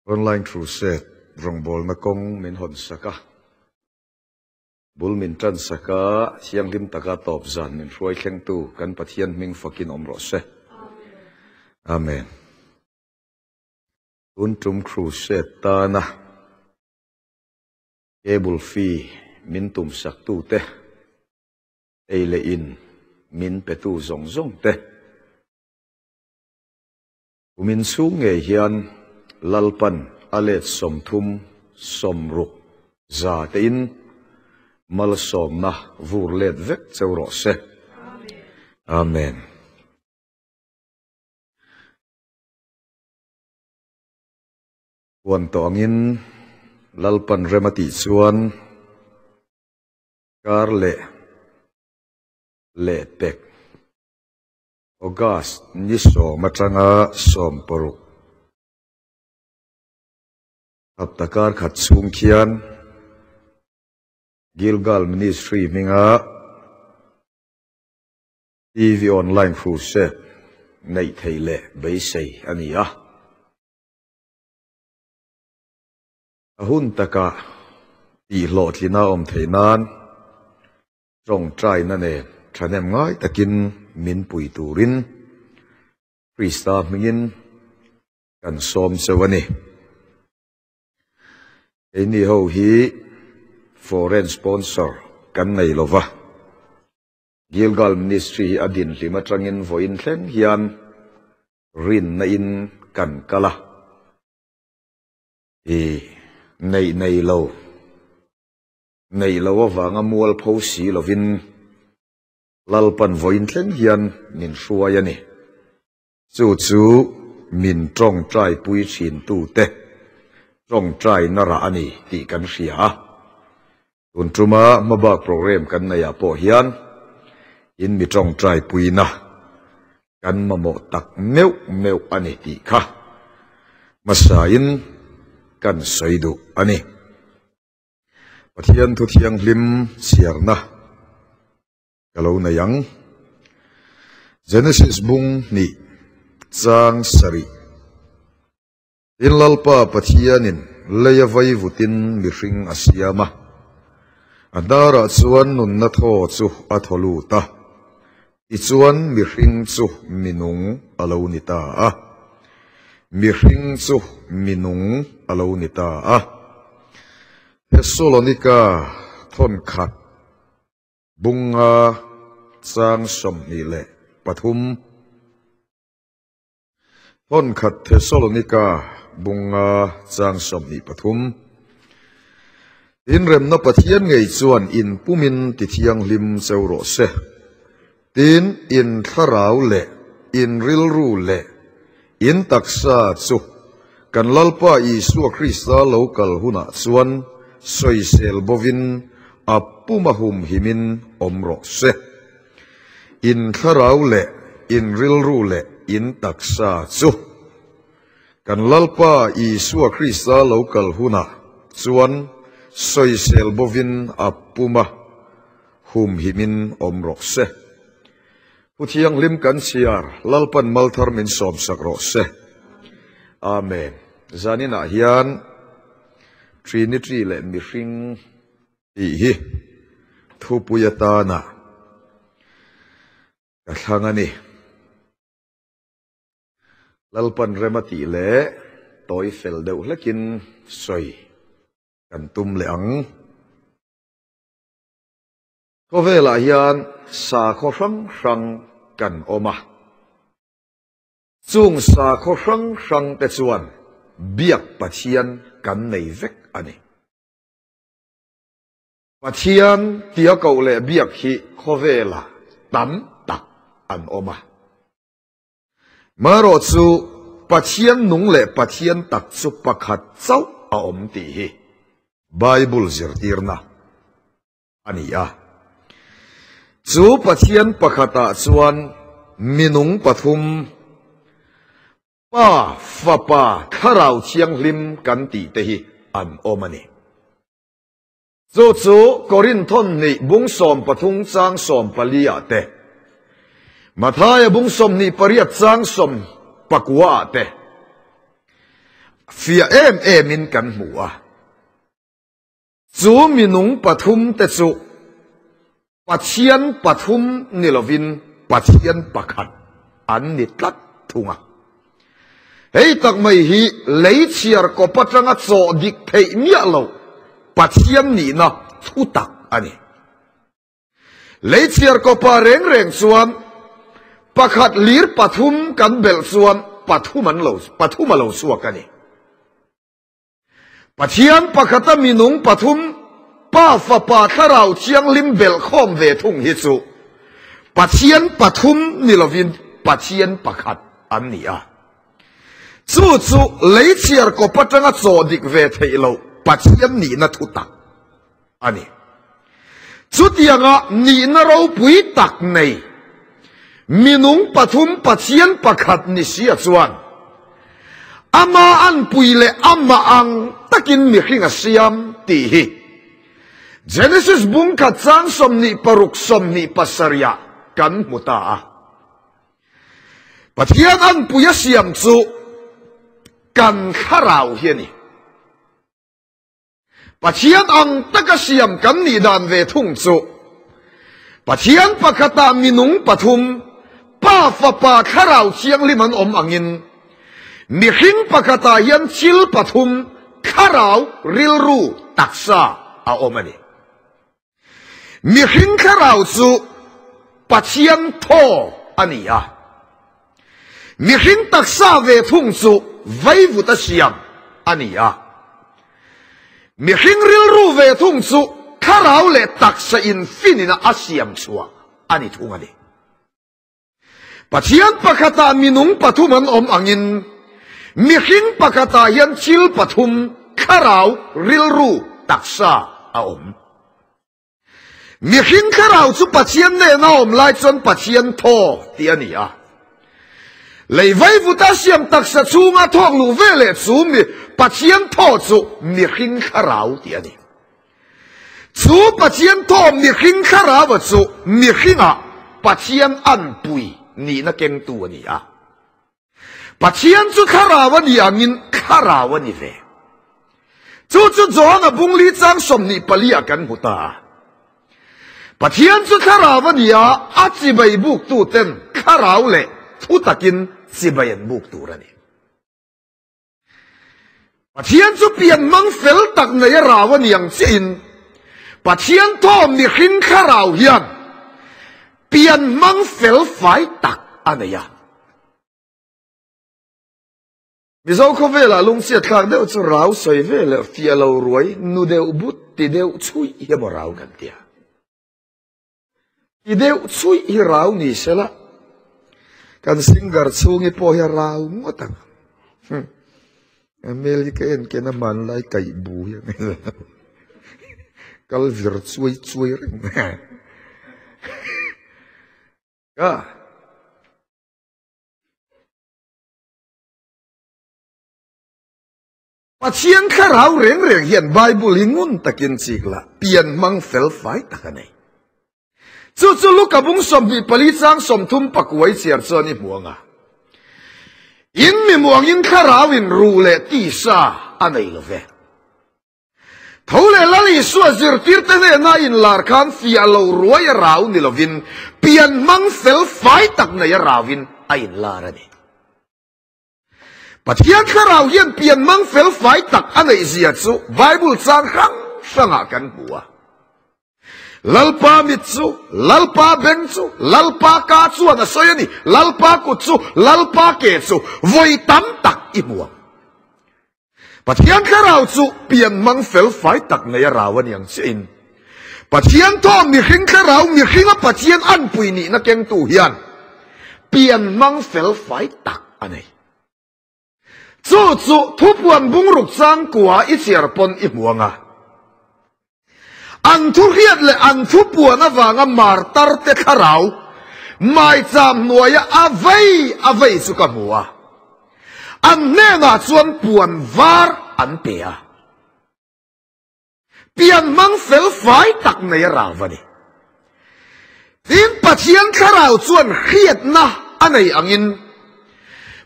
Online Crusade rawngbawlna kawng min hawn sak a, bul min tan sak a, thianghlim taka tawp zan min hruai thlengtu kan Pathian hming fakin awm rawh se. Amen. Tun tum Crusade tana cable fee min tum sak tute, ei leh in min petu zawng zawng te, Kumin chhung ngei hian Lalpan a let 30, 60 za tein malsawmna vur let vek cheu rawh se. Amen. Huan tawh angin Lalpan rem a tih chuan kar leh lehpek August ni 10 atanga 16 hapta kar khat chhung khian Gilgal Ministry hminga TV Online Crusade neih theih leh beisei a ni a. A hun takah tihhlawhtlina awm theih nan Tawngtaina nen thahnem ngai takin min pui turin Krista hmingin kan sawm cheu a ni. Keini ho hi foreign sponsor kan nei lo va, Gilgal Ministry hi a dinhlim atangin vawiin thleng hian rinna in kan kal a, i neih nei lo. Neih loh avanga mualpho si lovin Lalpan vawiin thleng hian min hruai a ni. Chu chu min tawngtaipui thintute tawngtaina rah a ni tih kan hria a. Tun tuma hmabak program kan neihah pawh hian in mi tawngtaipuina kan mamawh tak meuh meuh a ni tih kha hmasain kan sawi duh a ni. Pathian thu thianghlim chhiarna ka lo nei ang. Genesis bung hnih chang sarih. Tin Lalpa Pathianin lei a vai vutin mihring a siam a, a hnarah chuan nunna thaw chu a thaw lut a, tichuan mihring chu minung a lo ni ta a. Mihring chu minung a lo ni ta a. Thesalonika thawnkhat bunga chang 23. Thawnkhat Thesalonika bunga chang 23. Inremna Pathian ngei chuan in pumin tithianghlim cheu rawh se. Tin, in thlarau leh in rilru leh in taksa chu kan Lalpa Isua Krista lo kal hunah chuan sawisel bovin a puma humhimin awm rawh se. In thlarau leh in rilru leh in taksa chu Kan Lalpa Isua Krista lo kal hunah chuan sawisel bovin a pum a, humhimin awm rawh se. Pu Thianghlim kan chhiar, Lalpan malthar min sawmsak rawh se. Amen. Zaninah hian Trinity leh mihring tih hi thupui atana ka thlang a ni. Lalpan rem a tih leh tawi fel deuh hlekin sawi kan tum leh ang. Khawvelah hian sakhaw hrang hrang kan awm a. Chung sakhaw hrang hrang te chuan biak Pathian kan nei vek a ni. Pathian tia koh leh biak hi khawvelah tam tak an awm a. Marawh chu Pathian nung leh Pathian tak chu pakhat chauh a awm tih hi Bible zirtirna a ni a. Chu Pathian pakhatah chuan minung pathum, Pa, Fapa, Thlarau Thianghlim kan tih te hi an awm a ni. Chu chu Korinthon hnih bung 13 chang 14 ah te, Mathaia bung 28 chang 19 ah te. Fiah em emin kan hmu a. Chu minung pathumte chu Pathian pathum ni lovin Pathian pakhat an ni tlat thung a. Hei tak mai hi lei chhiar kawp atanga chawh dik theih miah loh Pathian nihna thu tak a ni. Lei chhiar kawpa reng reng chuan pakhat lir pathum kan belh chuan pathum an lo pathum a lo chhuak a ni. Pathian pakhata minung pathum, Pa, Fapa, Thlarau Thianghlim belhkhawm ve thung hi chu Pathian pathum ni lovin Pathian pakhat an ni a. Chu chu lei chhiar kawp atanga chaw dik ve theih loh Pathian nihna thu tak a ni. Chutianga nihna ropui tak nei minung pathum Pathian pakhat ni sia chuan ama anpui leh amah ang takin mihring a siam tih hi Genesis bung khat chang 26 27 ah kan hmu ta a. Pathian anpui a siam chu kan thlarau hi a ni. Pathian ang taka siam kan nih dan ve thung chu Pathian pakhatah minung pathum, Pa, Fapa, Thlarau Thianghlim an awm angin mihring pakhatah hian thil pathum, thlarau, rilru, taksa a awm a ni. Mihring thlarau chu Pathian thaw a ni a, mihring taksa ve thung chu vaivuta siam a ni a, mihring rilru ve thung chu thlarau leh taksa infinina a siam chhuah a ni thung a ni. Pathian pakhatah minung pathum an awm angin mihring pakhatah hian thil pathum, thlarau, rilru, taksa a awm. Mihring thlarau chu Pathian nena awm lai chuan Pathian thaw tih a ni a. Lei vaivuta siam taksa chhunga thawk luh veleh chu mi Pathian thaw chu mihring thlarau tih a ni. Chu Pathian thaw mihring thlarau chu mihringah Pathian anpui nihna kengtu a ni a. Pathian chu thlarau a ni angin thlarau a ni ve. Chu chu Johana bungli chang 24 ah kan hmu ta a. Pathian chu thlarau a ni a, a chibai buktu ten thlarau leh thu takin chibai an buk tur a ni. Pathian chu pian hmang fel tak nei a rau a ni ang chiahin Pathian thawm mihring thlarau hian pian hmang fel fai tak a nei a. Mizo khawvelah lungchhiat thlak deuh chu rau sawi ve leh fiah lo ruai nu deuh but ti deuh chhuih hi emaw rau kan ti a. Ti deuh chhuih hi rau ni sela kan singer chhungi pawh hi a rau ngawt ang. Hmel hi ka en ken a hmanlai kaih bu hi a ni. Kal vir chuai chuai reng mai. Ka. Pathian thlarau reng reng hian Bible hi ngun takin chik la, pian hmang fel fai tak a nei. Chu chu Luka bung 24 chang 30 pakuai chhiar chuan i hmu ang a. In mi muangin thlarauin ruh leh tisa a nei lo ve. Tho leh Lal Isua zirtirte hnena inlar khan fiah lo ruai a rau ni lovin pian hmang fel fai tak nei a rauin a inlar a ni. Pathian thlarau hian pian mang fel fai tak a neih zia chu Bible chang hrang hrangah kan hmu a. Lalpa mit chu, Lalpa beng chu, Lalpa ka chuan a sawi a ni, Lalpa kut chu, Lalpa ke chu vawi tam tak i hmu ang. Pathian thlarau chu pian mang fel fai tak nei a rau a ni ang chiahin Pathian thaw mihring thlarau mihringa Pathian anpui nihna kengtu hian pian hmang fel fai tak a nei. Chu chu thupuan bungruk chang kua i chhiar pawn i hmu ang a. An thu hriat leh an thupuan avanga martar te thlarau maicham hnuaia a vei a vei chu ka hmu a. An hnenah chuan puan var an pe a. Pian hmang fel fai tak nei a rau a ni. Tin, Pathian thlarau chuan hriatna a nei angin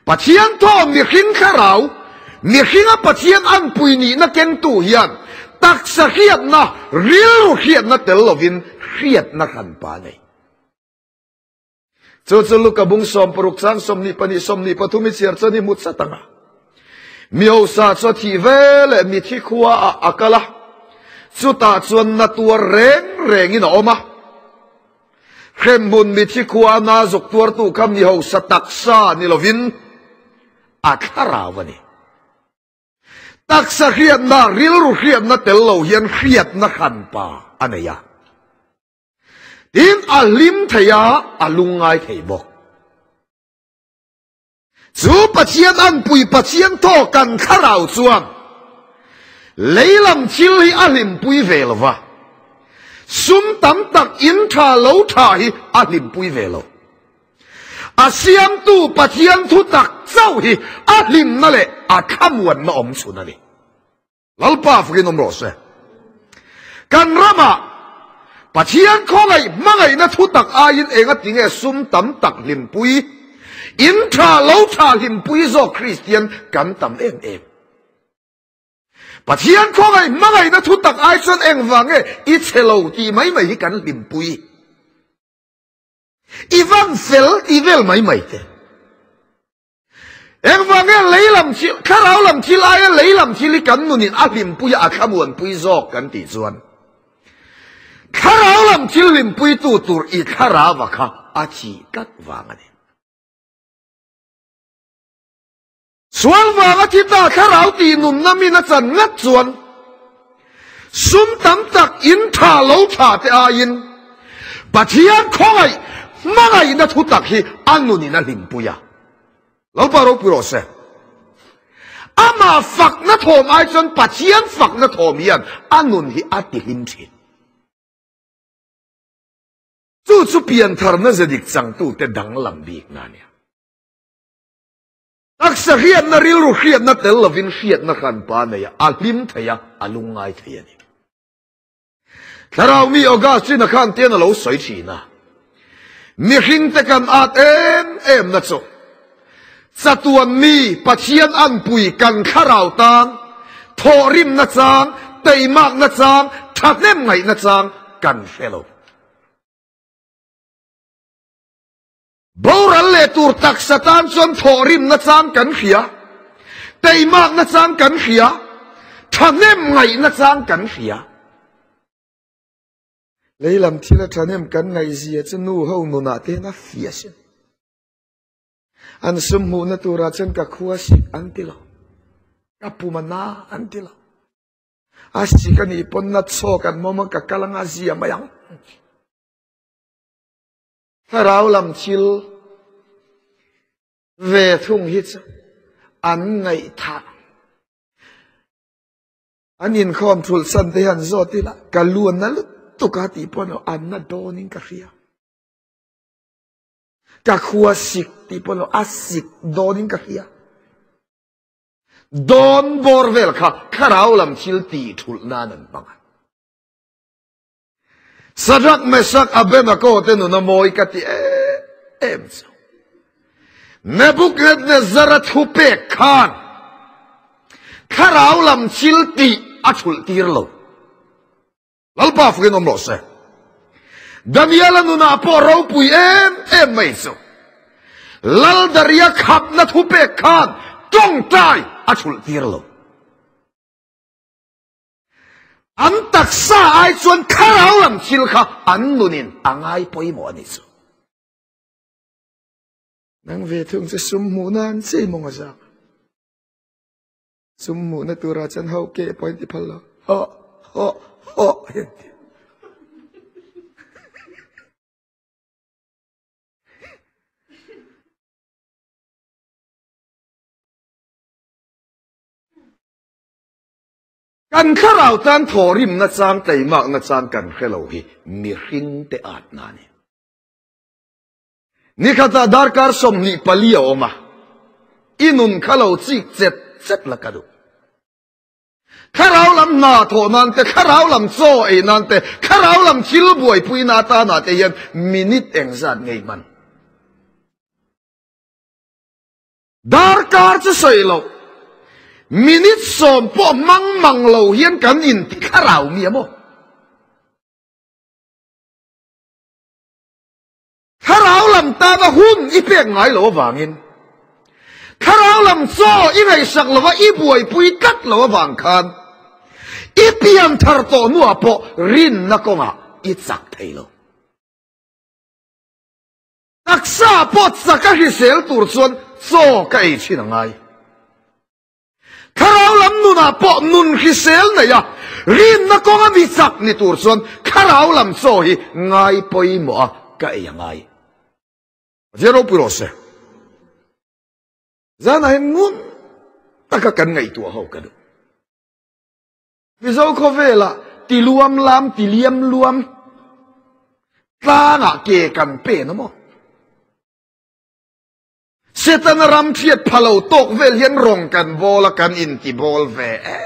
Pathian thaw mihring thlarau, Mihringa Pathian anpui nihna kengtu hian taksa hriatna, rilru hriatna tel lovin hriatna hranpa a nei. Chu chu Luka bung 60 chang 22 23 i chhiar chuan i hmu chat ang a. Mi hausa chu a thih ve leh mithi khua ah a kal a, chutah chuan na tuar reng rengin a awm a. Hremhmun mithi khua na zuk tuartu kha mi hausa taksa ni lovin a thlarau a ni. Taksa hriatna, rilru hriatna tel lo hian hriatna hranpa a nei a. Tin, a hlim thei a, a lungngai thei bawk. Chu Pathian anpui Pathian thaw kan thlarau chuan lei lam thil hi a hlimpui ve lo va, sum tam tak in tha lo tha hi a hlimpui ve lo. A siamtu Pathian thu tak chauh hi a hlimna leh a thlamuanna awm chhun a ni. Lalpa fakin awm rawh se. Kan ramah Pathian khawngaih hmangaihna thu tak aiin enga tinge sum tam tak hlimpui, in tha lo tha hlimpui zawk Kristian kan tam em em. Pathian khawngaih hmangaihna thu tak ai chuan engvang nge i chhe lo tih mai mai hi kan hlimpui. I van fel tih vel mai mai te. Engvang nge lei lam thil, thlarau lam thil aia lei lam thil hi kan nunin a hlimpui a, a thlamuanpui zawk kan tih chuan thlarau lam thil hlimpuitu tur i thlarauva kha a thih tlat vang a ni. Sual vanga thi ta thlarau tih nunna min a chan ngat chuan sum tam tak in tha lo tha te aiin Pathian khawngaih hmangaihna thu tak hi a nunin a hlimpui a. Lalpa ropui rawh se. Amah fakna thawm ai chuan Pathian fakna thawm hian a nun hi a tihlim thin. Chu chu piantharna ze dik changtute danglam bikna a nia. Taksa hriatna, rilru hriatna tel lovin hriatna hranpa a nei a, a hlim thei a, a lungngai thei a ni. Thlarau mi Augustine-a khan tian a lo sawi thin a, Mihringte kan at em em na chu chatuan mi Pathian anpui kan thlarau tan thawhrimna chang, teimakna chang, thahnem ngaihna chang kan hre lo. Boral leh tur taksa tan chuan thawhrimna chang kan hria, teimakna chang kan hria, thahnem ngaihna chang kan hria. Lei lam thila thahnem kan ngaihzia chu nu ho nunah te hian a fiah sin. An sum hmuhna turah chuan ka khua sik an ti lo, ka pum a na an ti lo. A sik a nih pawn na chhawk an mawm a, ka kal anga zia mai ang. Thlarau lam thil ve thung hi chu an ngaihthah. An inkhawm thulh san te hian zawt ila ka lu a na lutuk a tih pawh lo an na dawnin ka hria. Ka khua sik tih pawh lo a sik dawnin ka hria. Dawn bawr vel kha thlarau lam thil tih thulh nan an hmang a. Sadrak, Mesak, Abenago te nun a mawi ka ti em em chu. Nebuchadnezzar-a thu pek khan thlarau lam thil tih a thulh tir lo. Lalpa fukin awm rawh se. Daniel-a nunah pawh ropui em em mai chu. Lal Daria khapna thu pek khan tawngtai a thulh tir lo. An taksa ai chuan thlarau lam thil kha an nunin a ngai pawimawh a nih chu. Nang ve thung chu sum hmuhna an chei mawng a zak. Sum hmuhna turah chuan ho ke pawh in ti phal lo. Ho, ho, ho hian ti. Kan thlarau tan thawhrimna chang tleimakna chang kan hre lo hi mihringte atna a ni. Nikhatah darkar 24 a awm a, i nun kha lo chik chet chet la ka duh. Thlarau lam hna thawh nan te, thlarau lam chaw ei nan te, thlarau lam thil buaipuina atana te hian minute engzat ngei hman. Darkar chu sawi loh. Minute sawm pawh hmang mang lo hian kan inti thlarau mi a maw? Thlarau lam tana hun i pek ngai lo avangin, thlarau lam chaw i ngaihsak lova i buaipui tlat lo avang khan i pian thar tawh hnuah pawh rinna kawngah i chak thei lo. Taksa pawh chak a hrisel tur chuan chaw ka ei thin a ngai. Thlarau lam nunah pawh nun hrisel nei a, rinna kawnga mi chak ni tur chuan thlarau lam chaw hi ngai pawimawh a ka ei a ngai. Pathian ropui rawh se. Zanah hian ngun taka kan ngaihtuah ho ka duh. Mizo khawvelah ti luam lam ti liam luam tlangah ke kan pen a maw? Setana ram hriat pha lo tawk vel hian rawng kan bawl a, kan inti bawl ve e.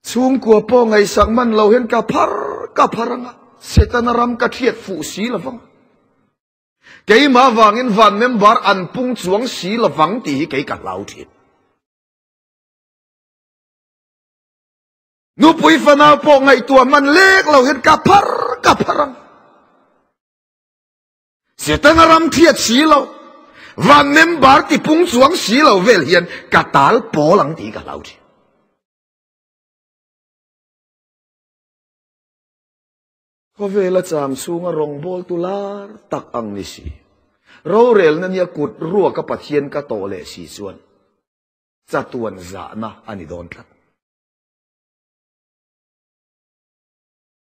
Chhungkua pawh ngaihsak man lo hian ka phar ka phar anga, Setana ram ka hriat fuh si lovang. Keimah vangin van member an pung chuang si lovang tih hi kei ka hlau thin. Nupui fanau pawh ngaihtuah hman lek lo hian ka phar ka phar ang. Setana ram thiat si lo, van member ti pung chuang si lo vel hian ka tal pawl ang tih ka hlau thin. Khawvela cham chhunga rawngbawltu lar tak ang ni si. Rorelna nia kut ruaka Pathian ka tawh leh si chuan chatuan zahna a ni dawn tlat.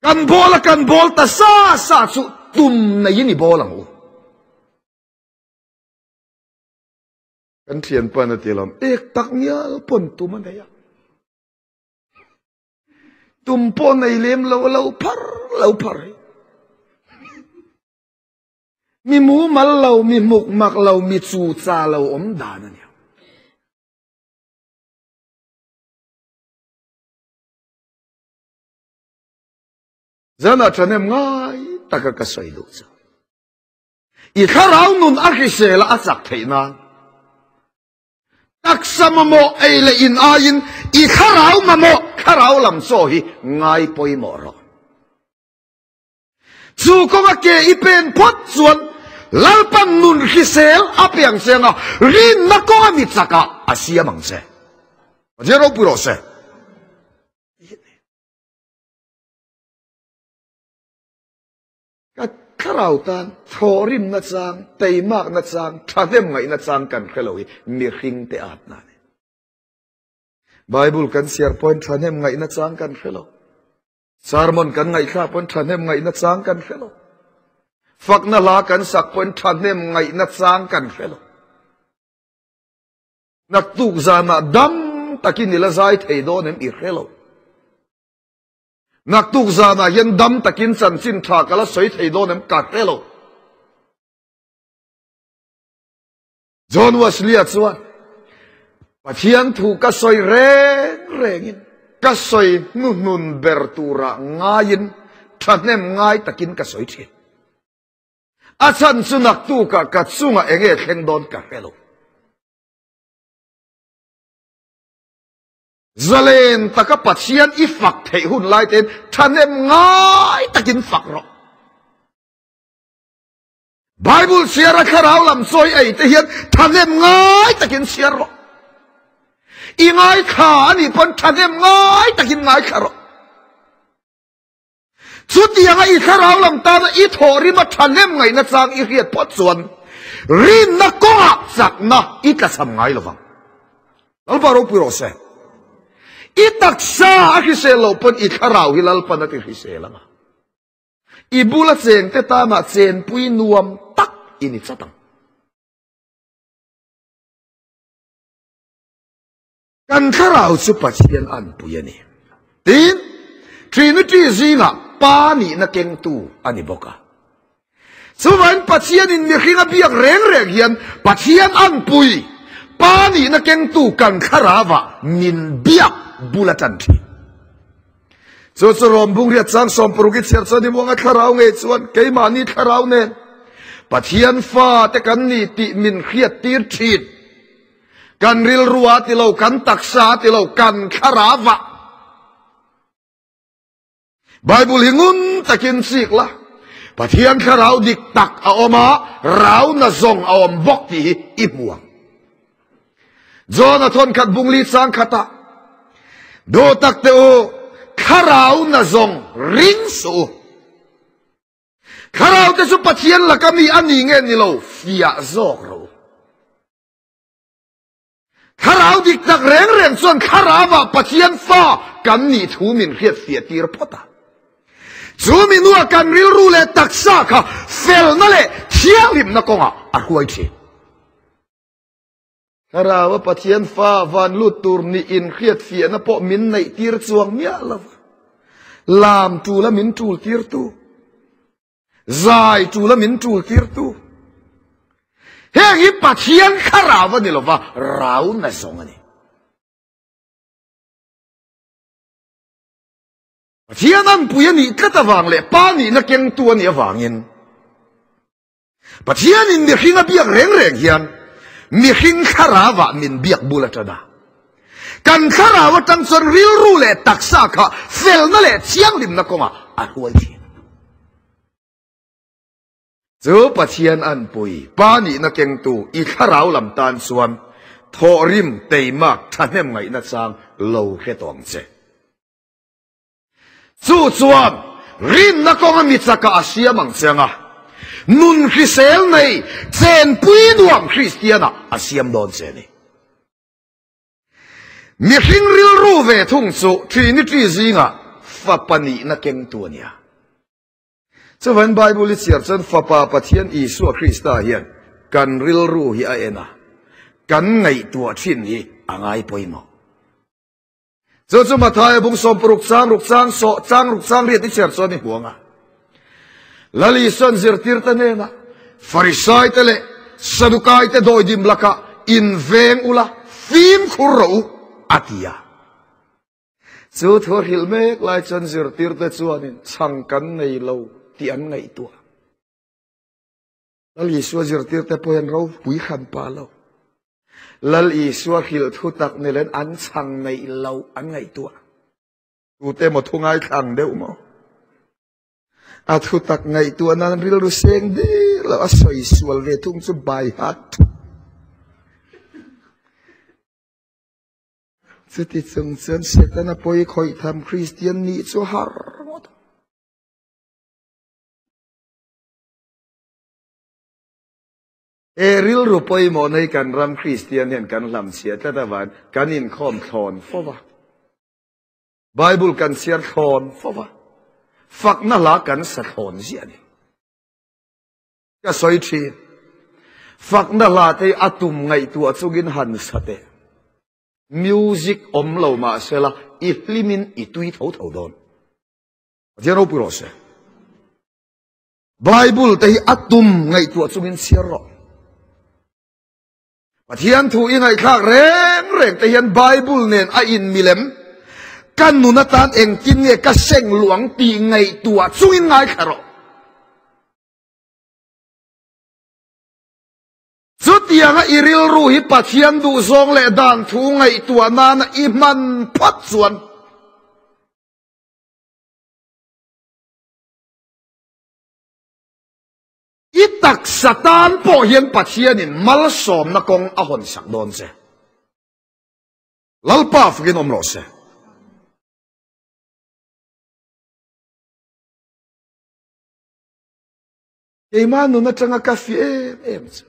Kan bawl a kan bawl ta sa sa chu tum neiin i bawl ang u. Kan thianpa na ti lawm, ek tak ngial pawn tum a nei a. Tum pawh nei lem lo a lo phar lo phar hi. Mi mumal lo, mi hmuk mak lo, mi chu cha lo awm dan a nia. Zanah ṭhahnem ngai taka ka sawi duh chu. I thlarau nun a hrisel a a chak theih nan taksa mamawh ei leh in aiin i thlarau mamawh thlarau lam chaw hi ngai pawimawh rawh. Chu kawnga ke i pen phawt chuan Lalpan nun hrisel a pe ang che anga rinna kawnga mi chakah a siam ang che. Pathian ropui rawh se. Ka thlarau tan thawhrim nachang, teimak nachang, thahnem ngaih nachang kan hre lo hi mihring te atna a ni. Bible kan chhiar pawhin thahnem ngaih nachang kan hre lo. Sermon kan ngaihthlak pawhin thahnem ngaih nachang kan hre lo. Fakna hla kan sak pawhin thahnem ngaih nachang kan hre lo. Naktuk zanah dam takin i la zai thei dawn em i hre lo. Naktuk zanah hian dam takin chanchin tha ka la sawi thei dawn em ka hre lo. John Wesley-a chuan Pathian thu ka sawi reng rengin ka sawi hnuhnun ber turah ngaiin thahnem ngai takin ka sawi thin. A chhan chu naktukah ka chungah eng nge thleng dawn ka hre lo. Zalen taka Pathian i fak theih hun lai tein thahnem ngai takin fak rawh. Bible chhiar a thlarau lam chawi ei te hian thahnem ngai takin chhiar rawh. I ngaithla a nih pawn thahnem ngai takin ngaithla rawh. Chutianga i thlarau lam tana i thawhrima thahnem ngaihna chang i hriat phawt chuan rinna kawngah chakna i tlachham ngai lovang. Lalpa ropui rawh se. I taksa a hrisel loh pawn i thlarau hi Lalpan a ti hrisel ang a. I bula chengte tana chenpui nuam tak i ni chat ang. Kan thlarau chu Pathian anpui a ni. Tin, Trinity zingah Pa nihna kengtu a ni bawk a. Chuvangin Pathianin mihring a biak reng reng hian Pathian anpui, Pa nihna kengtu kan thlarauah min biak bul a tan thin. Chu chu Rom bung riat chang 60 i chhiar chuan i muanga thlarau ngei chuan keimahni thlarau nen. Pathian fate kan ni tih min hriattir thin. Kan rilru a ti lo, kan taksa a ti lo, kan thlarau ah. Bible hi ngun takin chik la, Pathian thlarau dik tak a awm a, rau na zawng a awm bawk tih hi i hmu ang. John a thawn khat bungli chang khatah, Duh tak te u, thlarau na zawng ring suh u. Thlarau te chu Pathian laka mi a ni nge ni lo fiah zawk rawh u. Thlarau dik tak reng reng chuan thlarauah Pathian fa kan nih thu min hriat fiah tir phawt a. Chu mi hnua kan rilru leh taksa kha felna leh thianghlimna kawngah a hruai thin. Thlaraua Pathian fa van lut tur nih inhriat fiahna pawh min neih tir chuang miah lo va. Lam tula min tul tirtu. Zai tula min tul tirtu. Heng hi Pathian thlarau a ni lo va, rau na zawng a ni. Pathian anpui a nih tlat avang leh Pa nihna kengtu a nih avangin Pathianin mihring a biak reng reng hian mihring thlarauah min biak bul a tan a. Kan thlarau atang chuan rilru leh taksa kha felna leh thianghlimna kawngah a hruai thin. Chu Pathian anpui, Pa nihna kengtu i thlarau lam tan chuan thawhrim, teimak, thahnem ngaihna chang lo hre tawh ang che. Chu chuan rinna kawnga mi chakah a siam ang che anga, nun hrisel nei chenpui nuam Kristianah a siam dawn che a ni. Mihring rilru ve thung chu Trinity zingah fapa nihna kengtu a nia. Chuvain Bible i chhiar chuan Fapa Pathian Isua Krista hian kan rilru hi a en a, kan ngaihtuah thin hi a ngai pawimawh. Chu chu Mathaia bung 60 chang ruk chang sawh chang ruk chang riat i chhiar chuan i hmu ang a. Lal Isuan zirtir te hnenah Farisai te leh Sadukai te dawidim lakah in veng ula fimkhur rawh u a ti a. Chu thu a hrilh mek lai chuan zirtir te chuanin chhang kan nei lo tih an ngaihtuah. Lal Isua zirtirte pawh hian ropui hran pah lo. Lal Isua hrilh thu tak ni len an chhang neih lo an ngaihtuah. Tute maw thu ngaithlang deuh maw? A thu tak ngaihtuah nan rilru seng dir lo a sawi sual ve thung chu by heart. Chuti chung chuan Setana pawi khawih tham Kristian nih chu har ngawt. He rilru pawimawh nei kan ram Kristian hian kan hlamchhia tlat avangin kan inkhawm thlawn fo va. Bible kan chhiar thlawn fo va. Fakna hla kan sa thlawn ziah a ni. Ka sawi thin. Fakna hla te hi a tum ngaihtuah chungin han sa teh. Music awm lo mahsela i hlimin i tui tho tho dawn. Pathian ropui rawh se. Bible te hi a tum ngaihtuah chungin chhiar rawh. Pathian thu i ngaihthlak reng reng te hian Bible nen a in milem ka nun atan engtin nge ka seng luang tih ngaihtuah chungin ngaithla rawh. Chutianga i rilru hi Pathian duhzawng leh dan thu ngaihtuah nana i hman phawt chuan I taksa tan pawh hian Pathianin malsawmna kawng a hawn sak dawn che. Lalpa fakin awm rawh se. Keimah nun atanga ka fi em em chu.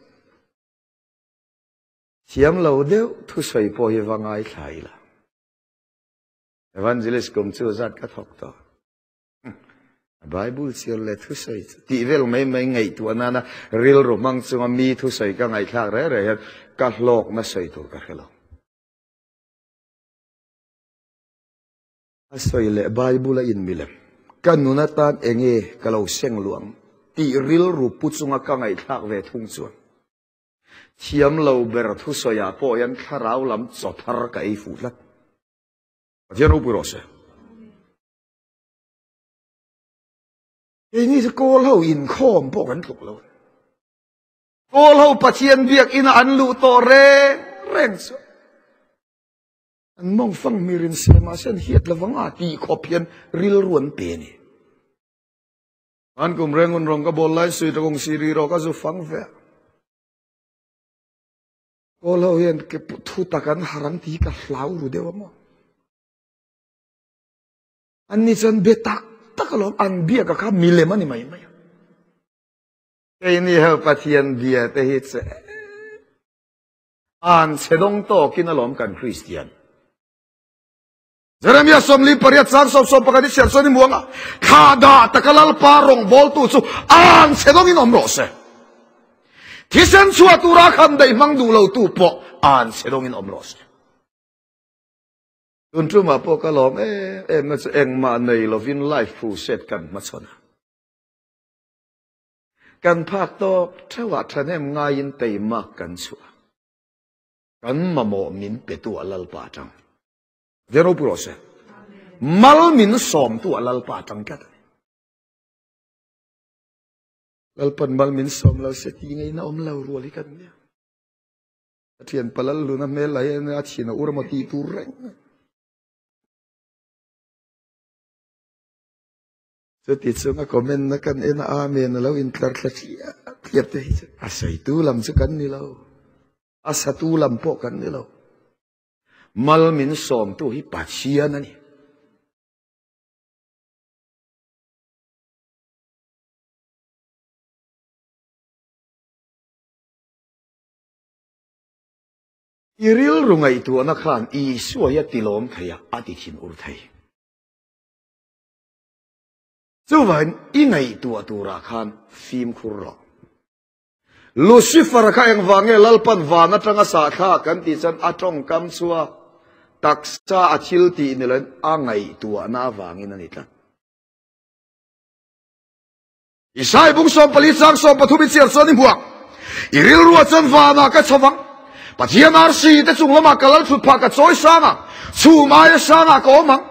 Thiam lo deuh thusawi pawh hi va ngaithla ila. Evangelist kum chu zat ka thawk tawh. Bible chhiar leh thusawi chu tih vel mai mai ngaihtuah nana rilru hmang chunga mi thusawi ka ngaihthlak reng reng hian ka hlawkna sawi tur ka hre lo. A sawi leh Bible a inmilem ka nun atan enge ka lo seng luang tih rilru pu chunga ka ngaihthlak ve thung chuan thiam lo ber thusawiah pawh hian thlarau lam chaw thar ka ei fuh tlat. Pathian ropui rawh se. Keini chu kawl ho inkhawm pawh kan tluk lo. Kawl ho Pathian biak ina an luh tawh reng reng chu an mawng fang mirin se mahse an hiat lovang a tih khawp hian rilru an pe a ni. An kum rengun rawng ka bawl lai sui takung siri rawh ka zu fang ve a. Kawl ho hian ke thu tak an harang ti ka hlau ru deuh a maw. An ni chuan be tak tak alawm an biak a kha milem a ni mai mai a. Keini ho Pathian bia te hi che an chhe dawng tawkin alawm kan Kristian. Jeremia 48 chang 11 i chhiar chuan i muang a, thla dah taka Lalpa rawngbawltu chu an chhe dawngin awm rawh se. Thisen chhuah tura khan daih hmang duh lotu pawh an chhe dawngin awm rawh se. Tun tumah pawh ka lawm em em na chu engmah nei lovin life crusade kan hmachhawn a. Kan phak tawk theuhah thahnem ngaiin teimak kan chhuah a. Kan mamawh min petu a Lalpa atang. Ve ropui rawh se. Mal min sawmtu a Lalpa atang tlat a ni. Lalpan mal min sawm lo se ti ngaihna awm lo rual hi kan nia. A thian palal luna hmel lah hian a thin a ur emaw tih tur reng. Chuti chunga comment na kan en a amen a lo intlar thla thiap thiap te hi chu a sawitu lam chu kan ni lo. A satu lam pawh kan ni lo. Mal min sawmtu hi Pathian a ni. I rilru ngaihtuahna khan Isua hi a tilawm thei a, a ti thin ur thei. Chuvangin i ngaihtuah turah khan fimkhur rawh. Lucifer kha engvang nge Lalpan van atanga sahthla kan tih chuan a tawngkam chua taksa a thil tih ni loin a ngaihtuahna avangin a ni tlat. Isai bung 14 chang 13 i chiar chuan i hmuak. I rilruah chuan vanah ka chho vang. Pathian arsi te chung lamah ka lal thut phah ka chawi sang ang. Chhum aia sangah ka awm ang.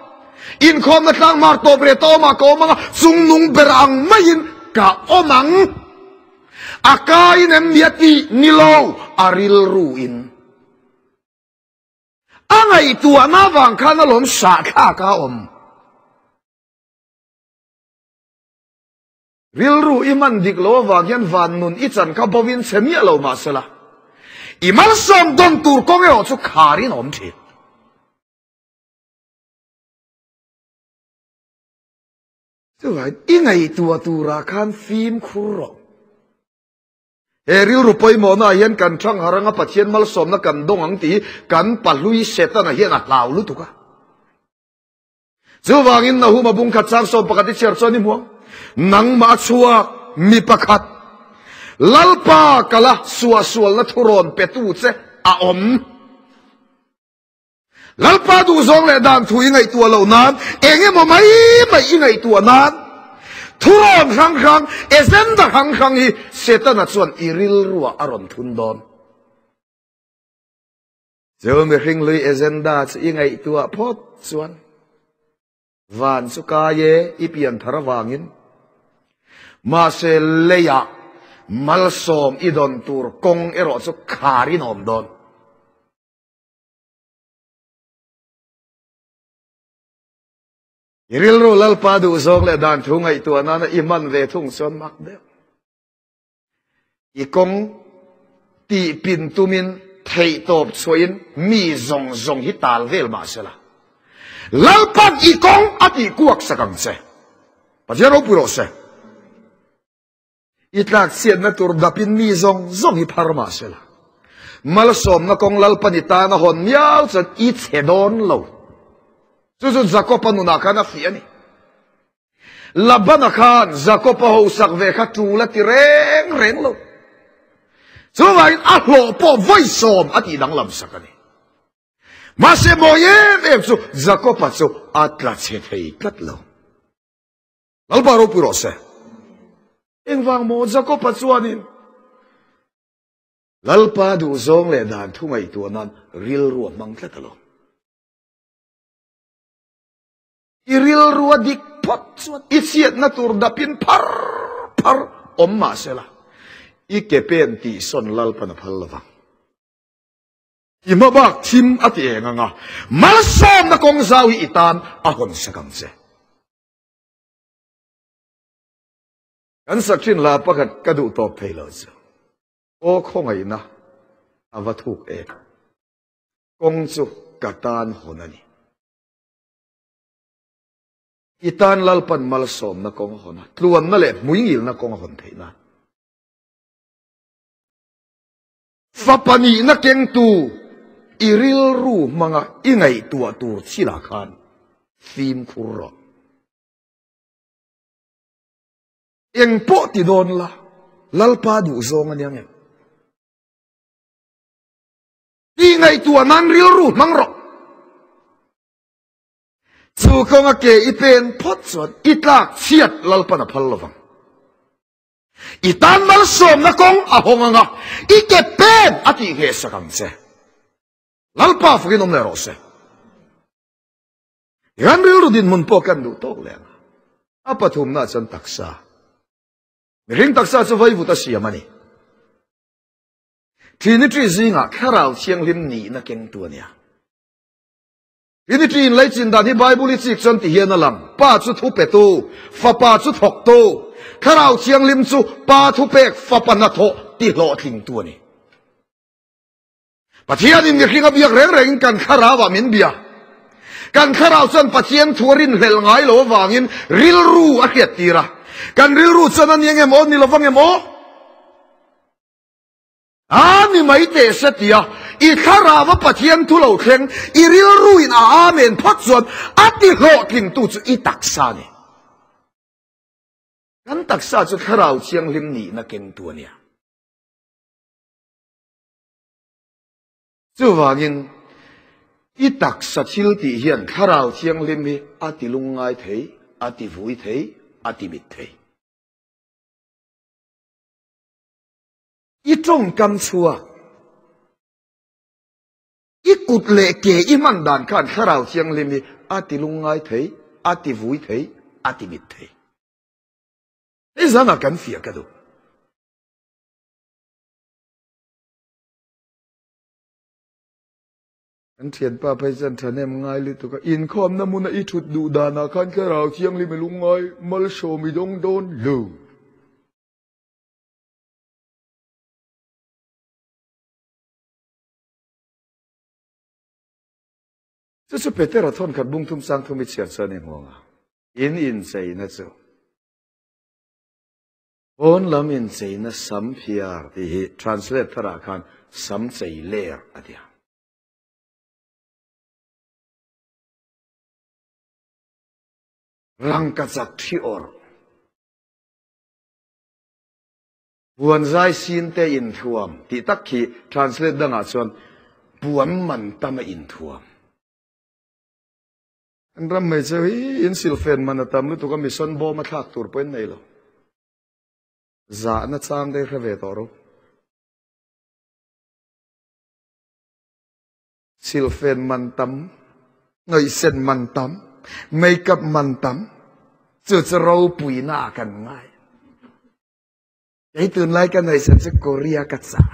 Inkhawmna tlang mar tawp reh ta awmah ka awm ang a, chungnung ber ang maiin ka awm ang. A kaiin em ni a tih ni lo, a rilruin. A ngaihtuahna avang khan alawm sahthlak a awm. Rilru i man dik lo avang hian van nun i chan kha bovin chhe miah lo mahsela, i malsawm dawn tur kawng erawh chu kharin a awm thin. Chuvangin i ngaihtuah turah khan fimkhur rawh. He rilru pawimawhnaah hian kan thang har anga Pathian malsawmna kan dawng ang tih hi kan pahlui Setana hian a hlau lutuk a. Chuvangin Nahuma bung khat chang 11 i chhiar chuan i hmuang, Nangmah a chhuak mi pakhat, Lalpa kala suahsualna thurawn petu che a awm. Lalpa duhzawng leh dan thu i ngaihtuah loh nan, eng emaw mai mai i ngaihtuah nan, thurawn hrang hrang, agenda hrang hrang hi Setana chuan i rilruah a rawn thun dawn. Chu mihring hlui agenda chu i ngaihtuah phawt chuan van chu kai e i pian thar avangin mahse leiah malsawm i dawn tur kawng erawh chu kharin a awm dawn. I rilru Lalpa duh zawng leh dan thu ngaihtuah nana i hman ve thung chuan mak deuh. I kawng tih pin tumin theih tawp chhuahin mi zawng zawng hi tal vel mah sela. Lalpan i kawng a tih kuak sak ang che. Pathian ropui rawh se. I tlak chhiatna tur dapin mi zawng zawng hi phar mah sela. Malsawmna kawng Lalpan i tan a hawn miau chuan i chhe dawn lo. Chu chu Jakob-a nunah khan a fiah a ni. Labana khan Jakob-a hosak ve kha tul a ti reng reng lo. Chuvangin a hlawh pawh vawi sawm a tih danglam sak a ni. Mahse mawi em em chu Jakob-a chu a tla chhe thei tlat lo. Lalpa ropui rawh se. Engvang maw Jakob-a chuanin Lalpa duhzawng leh dan thu ngaihtuah nan rilru a hmang tlat alawm. I rilru a dik phawt chuan i chhiatna tur dapin phar phar awm mah sela. I ke pen tih sawn Lalpan a phal lovang. I hmabak thim a ti eng anga malsawmna kawng zau hi i tan a hawn sak ang che. Kan sak thin hla pakhat ka duh tawp thei lo chu aw khawngaihna a va thuk em. Kawng chu ka tan hawn a ni. I tan Lalpan malsawmna kawng a hawn a, tluanna leh hmuingilna kawng a hawn theih nan. Fapa nihna kengtu i rilru hmanga i ngaihtuah tur thilah khan fimkhur rawh. Eng pawh ti dawn la, Lalpa duhzawng a nia ngem? Tih ngaihtuah nan rilru hmang rawh. Chu kawnga ke i pen phawt chuan i tlak chhiat Lalpan a phal lovang. I tan malsawmna kawng a hawng anga i ke pen a tih ngheh sak ang che. Lalpa fakin awm leh rawh se. Kan rilru dinhmun pawh kan duh tawk leh anga. A pathumna chuan taksa. Mihring taksa chu vaivut a siam a ni. Trinity zingah Thlarau Thianghlim nihna kengtu a nia. Trinity in leichin dan hi Bible i chik chuan ti hian a lang, Pa chu thu petu, Fapa chu thawktu, Thlarau Thianghlim chu Pa thupek Fapa hnathawh ti hlawhtlingtu a ni. Pathianin mihring a biak reng rengin kan thlarauah min bia. Kan thlarau chuan Pathian thu a rinhlelh ngai lo avangin rilru a hriattir a. Kan rilru chuan a ni ang em aw, ni lovang em aw? A ni mai teh se tia i thlarau a Pathian thu lo thleng i rilruin a amen phawt chuan a ti hlawhtlingtu chu i taksa a ni. Kan taksa chu thlarau thianghlim nihna kengtu a nia. Chuvangin i taksa thil tih hian thlarau thianghlim hi a ti lungngai thei, a ti vui thei, a ti mit thei. I tawngkam chhuak, i kut leh ke i hman dan khan Thlarau Thianghlim hi a ti lungngai thei, a ti vui thei, a ti mit thei. Hei zanah kan fiah ka duh. Kan thianpa phei chuan thahnem ngai lutuk a, inkhawmna hmuna i thut duh danah khan Thlarau Thianghlim i lungngai malsawm i dawng dawn lo. Chu chu Petera thawn khat bung thum sang thum i chhiar chuan i hmuang a, in incheina chu pawn lam incheina sam phiar tih hi translate tharah khan sam chei ler a ti a. Rangkachak thi awrh. Puan zai sin te inthuam tih tak khi translate dangah chuan puan man tam a inthuam. An ram hmeichhe hi in silfen man a tam lutuk a mission bawm a thlak tur pawh in nei lo. Zahna chang te hi hre ve tawh ro. Silfen man tam, ngaihsen man tam, makeup man tam, chu chu ropuina ah kan ngai. Kei tunlai ka ngaihsen chu Korea ka chah.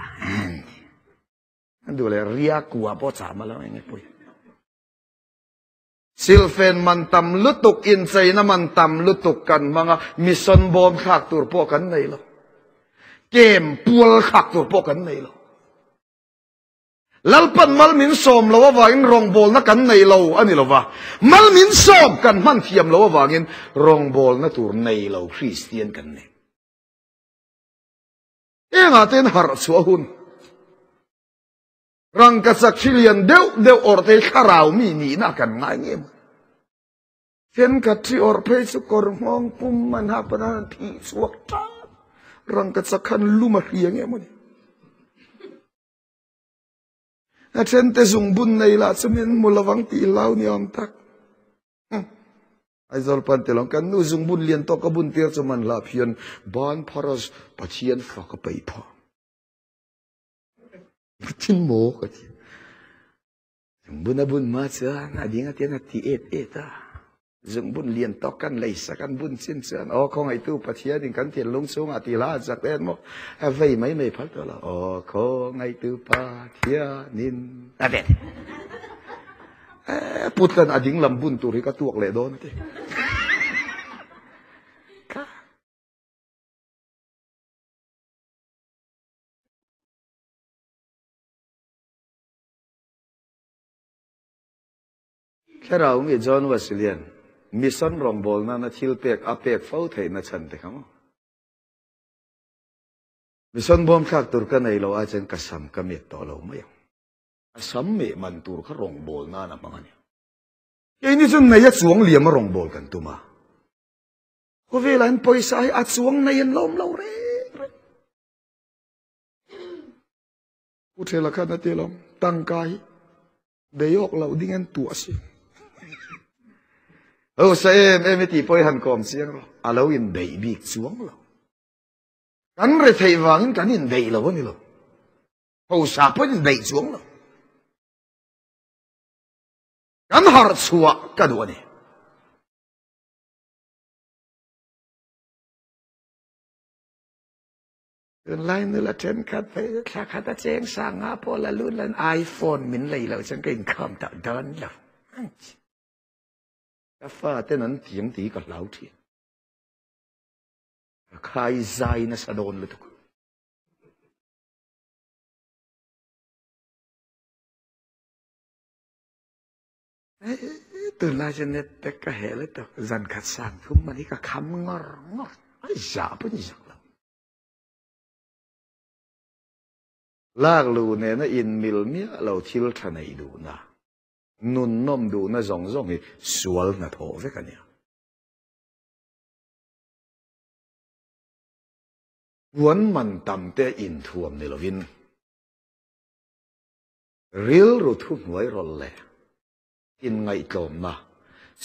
An duh leh ria kua pawh chah ma lo eng pui. Silfen man tam lutuk incheina man tam lutuk kan hmang a, mission bawm thlak tur pawh kan nei lo. Kem pual thlak tur pawh kan nei lo. Lalpan mal min sawm lo avangin rawngbawlna kan nei lo a ni lo va, mal min sawm kan hman thiam lo avangin rawngbawlna tur nei lo Kristian kan ni. Engah ten harh chhuah hun rangkachak thi lian deuh deuh awrh te hi thlarau mi nihna kan ngai nge maw? Thenkhat thi awrh phei chu kawr nghawng pum man hak pawh an phih chhuak tan rangkachak khan lum a hria nge maw ni? A then te zungbun nei lah chu min hmu lovang tih hlau ni awm tak. Aizawl pan te lawng kan nu zungbun lian tawk ka bun tir chu man hlah phian ban pharas Pathian fak a peih phah. Thin maw ka ti. Zungbun a bun ma chuan a ding a tian a ti et et a. Zungbun lian tawk kan lei sak an bun chin chuan aw khawngaihtu Pathianin kan thinlung chhungah ti hla a chak en maw a vei mai mai phal tawh lo aw khawngaihtu Pathianin a ti putlan a ding lam bun tur hi ka tuak leh dawn a ti Thlarau mi John Wesley-a'n mission rawngbâwl nâna thil pêk a pêk fo theihna chhan te kha maw? Mission bawm thlâk tûr ka nei lo ai chuan ka sam ka miat tawh lo mai ang. A sam meh man tûr kha rawngbâwl nân a hmang a ni. Keini chu nei a chuang liam a rawngbâwl kan tum a. Khawvêlah hian pawisa hi a chuang nei an la awm lo reng reng. Pu Ṭhela khan a ti alawm, tangka hi Beiawk loh ding an tuah si. Ho sa em em i tih pawh i han kawm chiang rawh. A lo in beih bik chuang lo. Kan re theih vangin kan in beih lo a ni lo. Ho sa pawh in beih chuang lo. Kan harh chhuah ka duh a ni. Tunlai nula thenkhat phei chu thla khat a cheng sang nga pawh la lut lan iPhone min lei loh chuan ka inkhawm tawh dawn lo. Ka fa ten an tiang tih ka hlau thin. Ka khai zai nasa dawn lutuk. Tunlai chu net te ka heh lutuk. Zan khat sang thum man hi ka kham ngawr ngawr. Ai zah pawh ni zak lo. Lak lu nena inmil miah lo thil tha neih duhna, nun nawm duhna zawng zawng hi sual hnathawh vek a nia. Puan man tam te inthuam ni lovin rilru thuhnuai rawlh leh inngaihtlawmna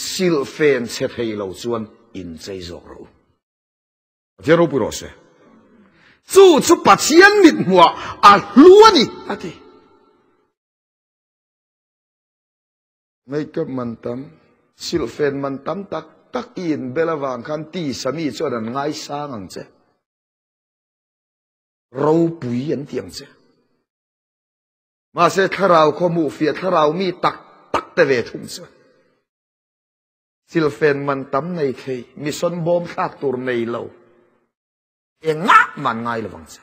silhfen chhe thei lo chuan inchei zawk rawh u. Pathian ropui rawh se. Chu chu Pathian mit hmuah a hlu a ni, a ti. Makeup man tam, silhfen man tam tak tak i inbel avang khan tisa mi chuan an ngaisang ang che. Ropui an ti ang che. Mahse thlarau khaw hmuhfiah thlarau mi tak tak te ve thung chuan. Silfen man tam nei thei, mission bawm thlak tur nei lo, engah man ngai lovang che.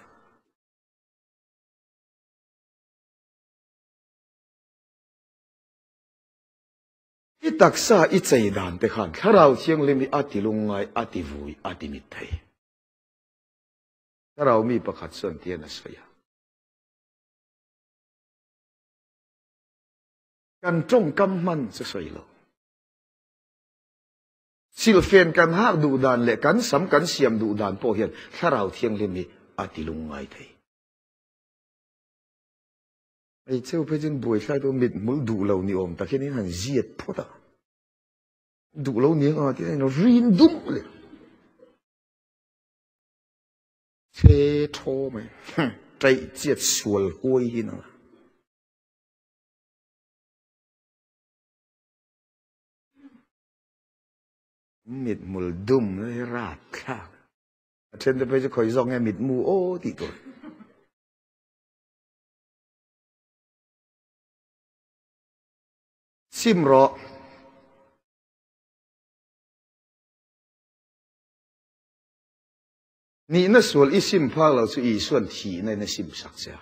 I taksa i chei dan te khan Thlarau Thianghlim hi a ti lungngai, a ti vui, a ti mit thei. Thlarau mi pakhat chuan tian a sawi a. Kan tawngkam hman chu sawi lo. Silhfen kan hak duh dan leh kan sam kan siam duh dan pawh hian Thlarau Thianghlim hi a ti lungngai thei. Hmeichhe phei chuan buaithlai pawh mithmul duh lo ni awm tak hian in han ziat phawt a. Duh lo ni ang a tih a rin dum leh. Chhe thaw mai. Ṭaih chiat sual huai hi nang a. Mithmul dum na hi rat thlak. A then te phei chu khawi zawk nge mitmu aw tih tur. Sim rawh. Nihna sual i sim phak lo chu Isuan thihna in a sim sak che a.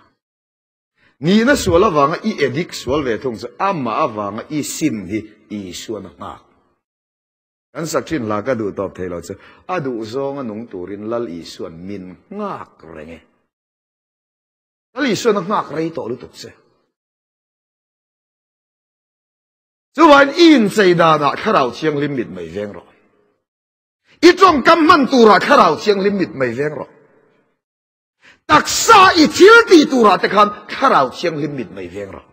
Nihna sual avanga i edik sual ve thung chu amah avanga i sim hi Isuan a nghak. Kan sak thin hla ka duh tawp thei lo chu a duh zawnga nung turin Lal Isuan min nghak reng e. Lal Isuan a nghak rei tawh lutuk che. Chuvain i inchei danah Thlarau Thianghlim mit mai veng rawh. I tawngkam hman turah Thlarau Thianghlim mit mai veng rawh. Taksa i thil ti turah te khan Thlarau Thianghlim mit mai veng rawh.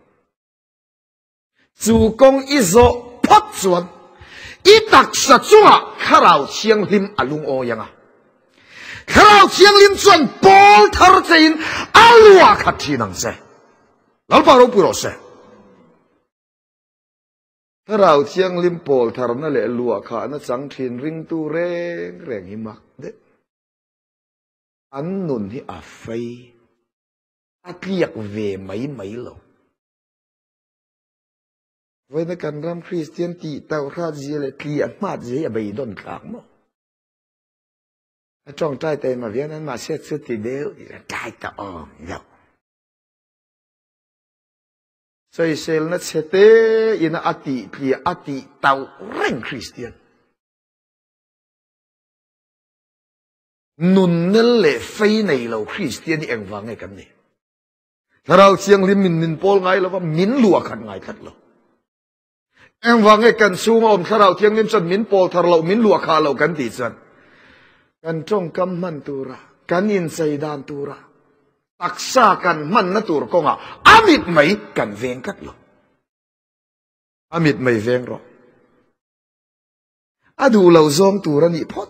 Chu kawng i zawh phawt chuan i taksa chungah Thlarau Thianghlim a lungawi ang a. Thlarau Thianghlim chuan pawl thar chein a luah khat thin ang che. Lalpa ropui rawh se. Thlarau Thianghlim pawl tharna leh luahkhahna chang thin ringtu reng reng hi mak deuh. An nun hi a fei, a tliak ve mai mai lo. Vawiina kan ram Kristian tih tauh hrat zia leh tliah hmat zia hi a beidawn thlak maw? A tawngtai taima vian an mahse chuti deuh tlai ta awm deuh. Sawiselna chhe te ina a tih tliah a tih tauh reng Kristian. Nunnel leh fei nei lo Kristian hi engvang nge kan nih? Thlarau Thianghlim min min pawl ngai lova min luah khat ngai tlat lo. Engvang nge kan chhunga awm Thlarau Thianghlim chuan min pawl thar loh, min luah khah loh kan tih chuan kan tawngkam hman tura, kan inchei dan tura, taksa kan hmanna tur kawngah a mit mai kan veng tlat lo. A mit mai veng rawh. A duh lo zawng tur a nih phawt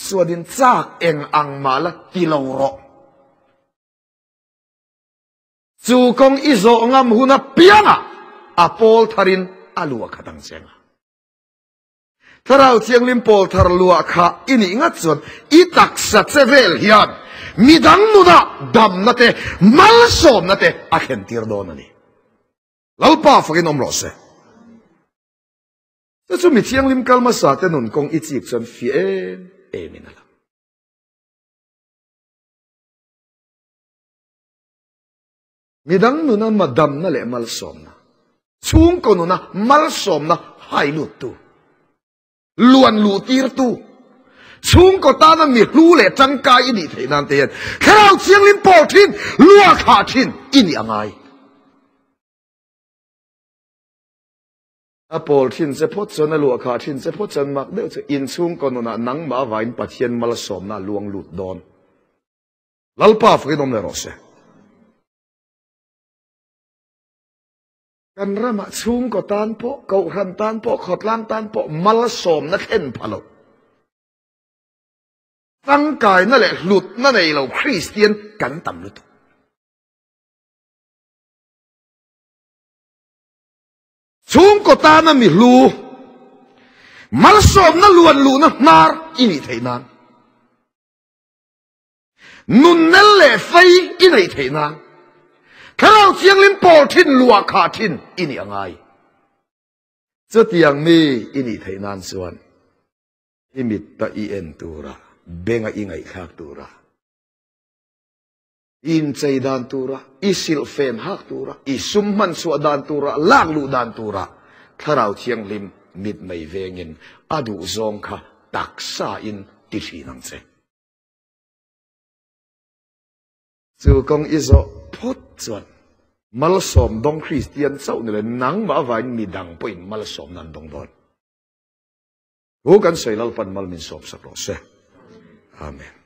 chuanin chak eng ang mah la ti lo rawh. Chu kawng i zawh ngam hun apiangah a pawl tharin a luah khat ang che anga. Thlarau Thianghlim pawl thar luah kha i nih ngat chuan i taksa che vel hian midang nunah damna te, malsawmna te a thlen tir dawn a ni. Lalpa fakin awm rawh se. Chu chu mi thianghlim kal hmasa te nun kawng i chik chuan fiah em emin a lang. Midang nuna madamna leh malsawmna, chhungkaw nuna malsawmna hai luttu, luan luhtirtu, chhungkaw tana mi hlu leh tangkai i nih theih nan te hian Thlarau Thianghlim pawl thin, lua thlah thin i nih a ngai. A pawl thin che phawt chuan, a luah khah thin che phawt chuan mak deuh chu inchhungkaw nunah nangmah avangin Pathian malsawmna a luang lut dawn. Lalpa fakin awm leh rawh se. Kan ramah chhungkaw tan pawh, kohhran tan pawh, khawtlang tan pawh malsawmna thlen pha lo. Tangkaina leh hlutna nei lo Kristian kan tam lutuk. Chhungkaw tana mi hlu, malsawmna luan luhna hnar i nih theih nan. Nunnel leh fei i neih theih nan Thlarau Thianghlim pawl thin luah khah thin i nih a ngai. Chutiang mi i nih theih nan chuan i mitta i en tura, benga i ngaihthlak tura, i inchei dan tura, i silhfen hak tura, i sum hman chhuah dan tura, lak luh dan tura Thlarau Thianghlim mitmei vengin a duhzawng kha taksa in ti thin ang che. Chu kawng i zawh phawt chuan malsawm dawng Kristian chauh ni lo nangmah avangin midang pawhin malsawmna an dawng dawn. Thu kan sawi Lalpan mal min sawmsak rawh se. Amen.